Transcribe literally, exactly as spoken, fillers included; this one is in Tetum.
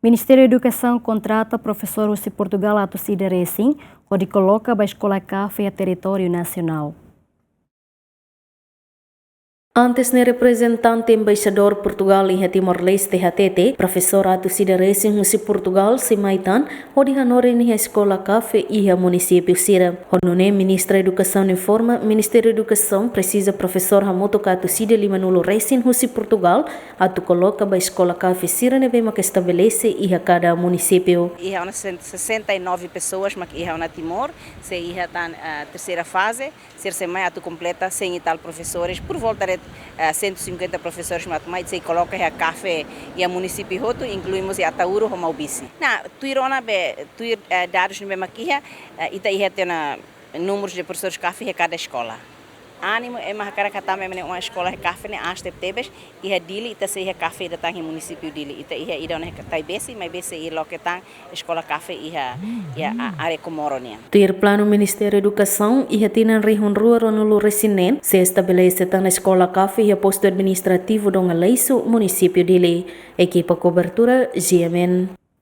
Ministériu Edukasaun kontrata profesór husi Portugal atus ida resin, hodi koloka ba eskola CAF iha territóriu nasionál. Antes ne'e reprezentante Embaixadór Portugal iha Timor-Leste hatete, profesór atus ida resin husi Portugal sei mai tan, hodi hanorin iha eskola CAF iha munisípiu sira. Ho nune'e Ministra Edukasaun informa, Ministériu Edukasaun presiza profesór hamutuk atus ida limanulu resin husi Portugal, atu koloka ba eskola CAF sira ne'ebé maka estabelese iha kada munisípiu. Iha ona sessenta e nove pessoas mak iha ona Timor, sei iha tan, ah, terceira fase, sira sei mai atu kompleta cem e tal professores, por volta de, ah, cento e cinquenta professores mak mai sei koloka iha CAF iha munisípiu hotu, inklui mós iha Ataúro ho Maubisse. Ne'e, tuir ona be, tuir, eh, dadus ne'ebé mak iha, eh, ita iha tiha ona números de professores CAF iha kada eskola. Ánimu ema hakarak hatama ema ne'e uma eskola CAF ne'e aas tebetebes, iha Dili, ita sei iha CAF ida tan iha munisípiu Dili, ita iha ida ona iha Taibesi, maibé sei iha loke tan eskola CAF iha, iha a-, área Comoro nian. Tuir planu Ministériu Edukasaun, iha tinan rihun rua ruanulu resin neen, sei estabelese tan eskola CAF iha postu administrativu Dom Aleixo, munisípiu Dili. Ekipa kobertura, G M N.